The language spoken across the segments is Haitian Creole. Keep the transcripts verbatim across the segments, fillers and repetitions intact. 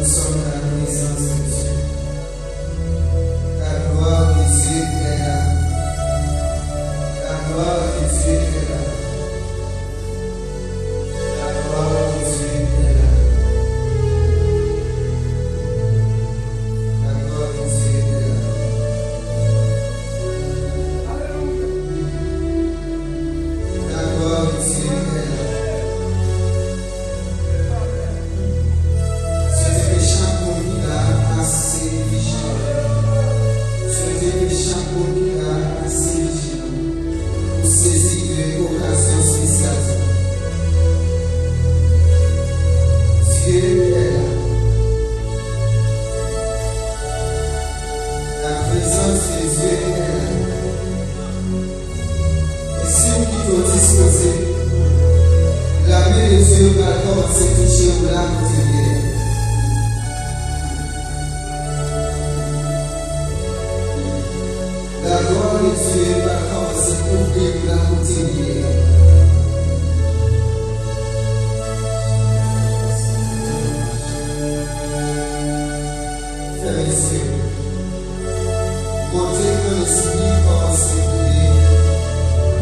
Nous sommes dans la présence de Dieu. La gloire de Dieu est là. La gloire de Dieu est là. La gloire de Dieu est là. La gloire de Dieu est là. La gloire de Dieu est là. Swete ke chak moun ki la ase vijilan. Swete ke chak moun ki la ase vijilan pou sezi de okazyon espesyal sa. Dieu est là. La présence de Dieu est là. E si w kite w dispoze, lame de Dye pral kòmanse touche w la kote w ye. La gloire de Dieu pral kòmanse kouvri w la kote w ye. Fèmen zye w. Monte an lespri, kòmanse priye.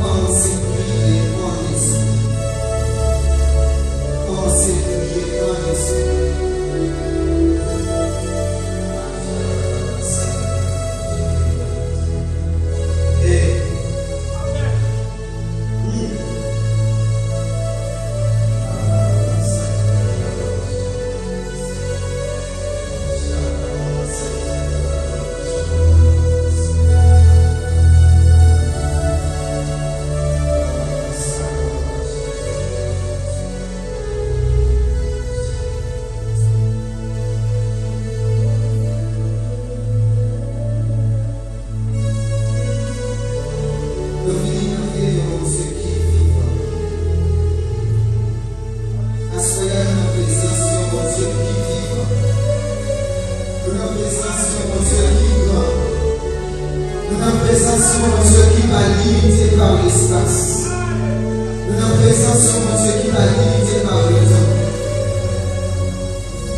Kòmanse priye an lespri. Kòmanse priye an lespri. E Nou vini nan preyon Bondye ki vivan. Aswè a, nou nan prezans yon Bondye ki vivan. Nou nan prezans yon Bondye ki gran. Nou nan prezans yon Bondye ki pa limite pa lespas. Nou nan prezans yon Bondye ki pa limite pa letan.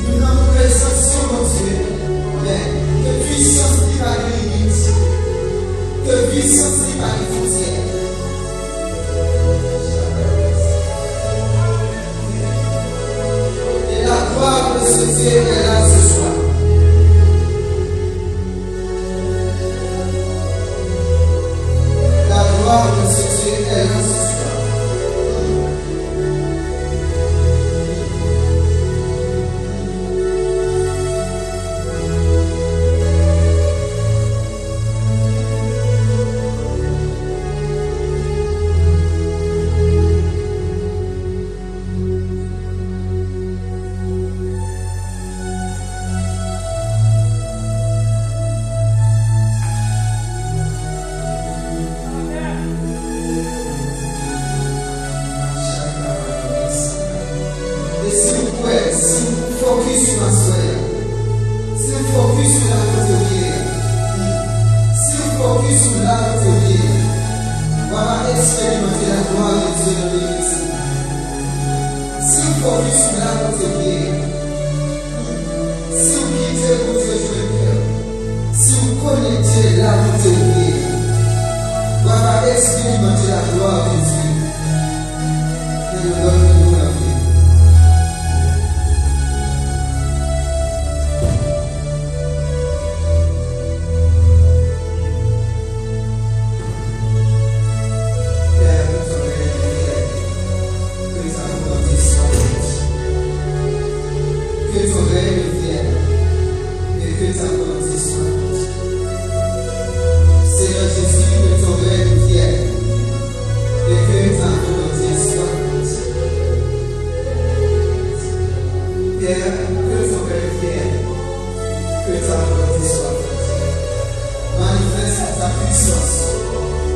Nou nan prezans yon Bondye, men ke pwisans li pa gen limit, ke pwisans li pa gen fwontyè. Et la gloire de ce Dieu est là ce soir. La gloire de ce Dieu est là ce soir. E si w kwè, si w fokis sou aswè a, si w fokis sou la kote w ye a, si w fokis sou la kote w ye a, w ap eksperimante la gloire de Dieu nan legliz la. Si w fokis sou la kote w ye a, si w kite Bondye jwenn kè w, si w konekte la kote w ye a, w ap eksperimante la gloire de Dieu nan yon lòt nivo nan vi w. Pè, ke ton règne vienne. Que ta volonté soit faite. Que ton règne vienne et que ta volonté soit faite. Seigneur Jésus, que ton règne vienne et que ta volonté soit faite. Père, que ton règne vienne, que ta volonté soit faite. Manifeste ta puissance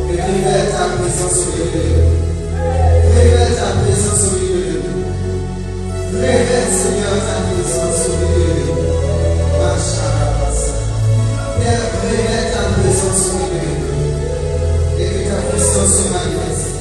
et révèle ta présence au milieu de nous. Révèle ta présence au milieu de nous. Révèle, Seigneur, ta présence au milieu de nous. Macharabasa. Père, révèle ta présence au milieu de nous. Et que ta puissance se manifeste.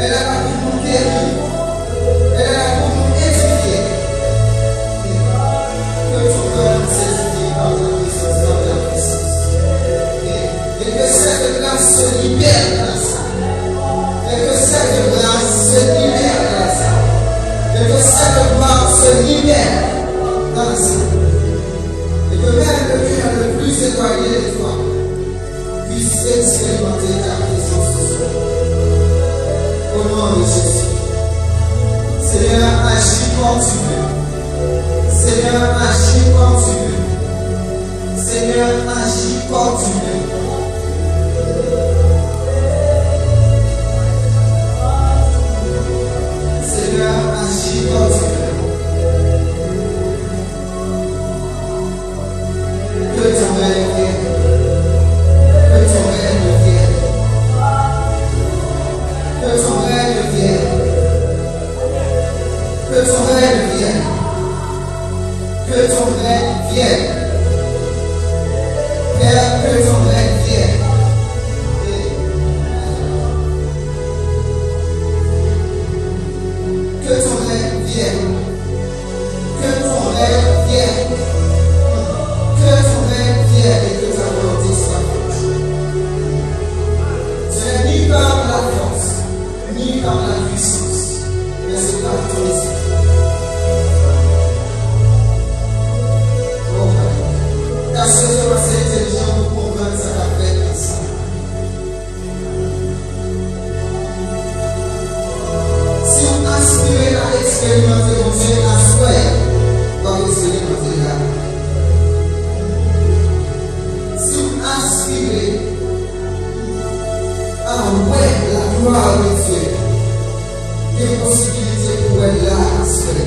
Elle est là pour nous guérir. Elle est là pour nous édifier. Que ton cœur nous édifie par ta présence, par ta puissance. Et que cette grâce se libère dans la salle. Et que cette grâce se libère dans la salle. Et que cette gloire se libère dans la salle. Et que même le cœur le plus éloigné de toi puisse expérimenter ta présence ce soir. Au nom de Jésus. Seigneur, agis comme tu veux. Seigneur, agis comme tu veux. Seigneur, agis comme tu veux. Seigneur, agis comme tu veux. Que ton règne vienne. Que ton règne vienne. Que ton règne vienne. Que ton règne vienne. Que ton règne vienne. Père, que ton règne vienne. Que ton règne vienne. Que ton règne vienne. Que ton règne vienne et que ta volonté soit faite. Ce n'est ni par la force, ni par la puissance, mais c'est par ton esprit. Oh, ta sezi w ase entèlijan pou konprann sa k ap fèt la sa. Si w aspire a eksperimante Bondye aswè, w ap eksperimante l la. Si w aspire a wè la gloire de Dieu, gen posibilite pou w wè l la aswè.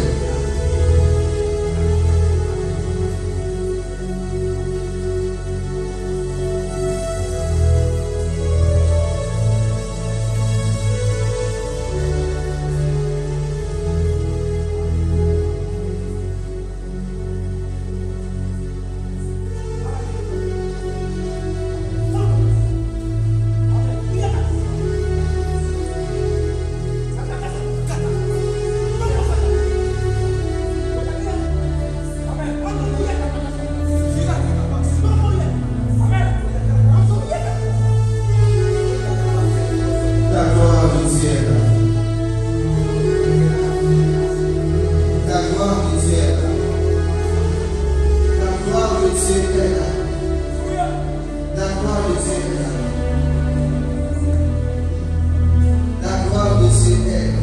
La gloire de Dieu est là. La gloire de Dieu est là. La gloire de Dieu est là. La gloire de Dieu est là. La gloire de Dieu est là.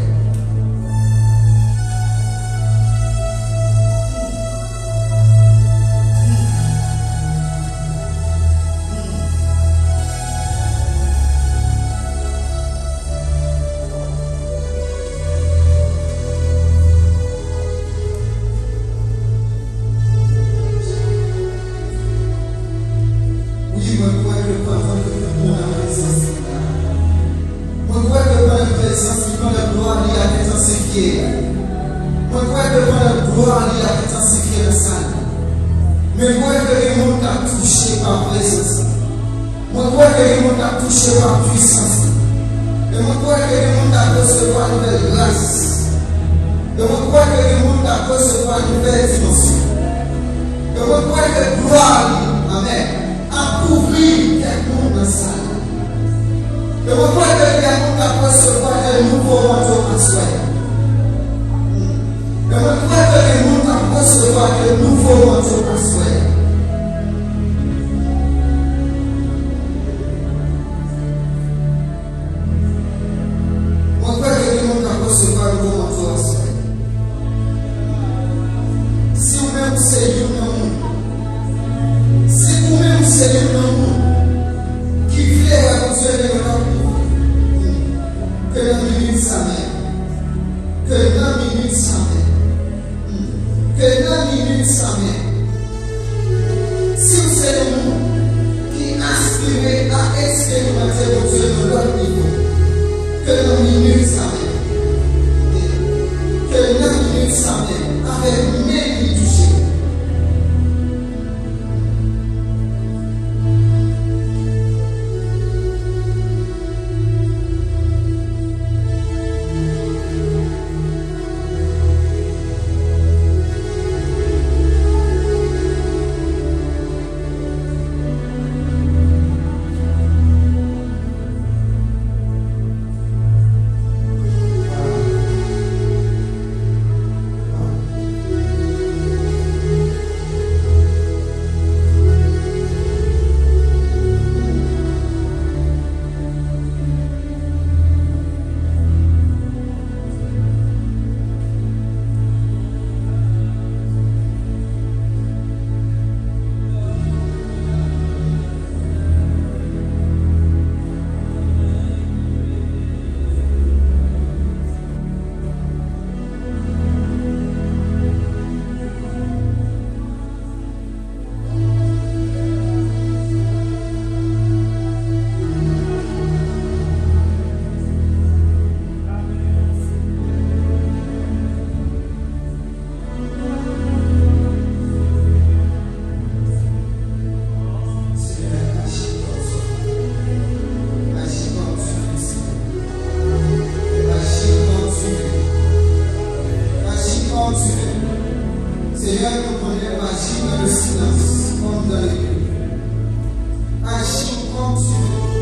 Wi, mwen kwè ke pandan ke nou nan prezans li la, mwen kwè ke pandan prezans li, pandan glwa li ap entansifye, mwen kwè ke pandan glwa li ap entansifye nan sal la, men mwen kwè ke gen moun k ap touche pa prezans li. Mwen kwè ke gen moun k ap touche pa pwisans li. E mwen kwè ke gen moun k ap resevwa nouvèl gras. E mwen kwè ke gen moun k ap resevwa nouvèl dimansyon. E mwen kwè ke glwa li, amèn, ap kouvri kèk moun nan sal la. E mwen kwè ke gen moun k ap resevwa de nouvo manto aswè a. E mwen kwè ke gen moun k ap resevwa de nouvo manto aswè a. Mwen kwè ke gen moun k ap resevwa nouvo manto aswè. Si ou menm ou se youn nan moun, si ou menm ou se youn nan moun ki vle wè Bondye gen yon lòt nivo, ke nan minit sa menm, ke nan minit sa menm, ke nan minit sa menm, si w se yon moun ki aspire a eksperimante Bondye nan lòt nivo, ke nan minit sa menm, ke nan minit sa menm, avèk men li touche. Seigneur, nous prenons agis dans le silence, comme dans les nuits. Agis comme tu veux.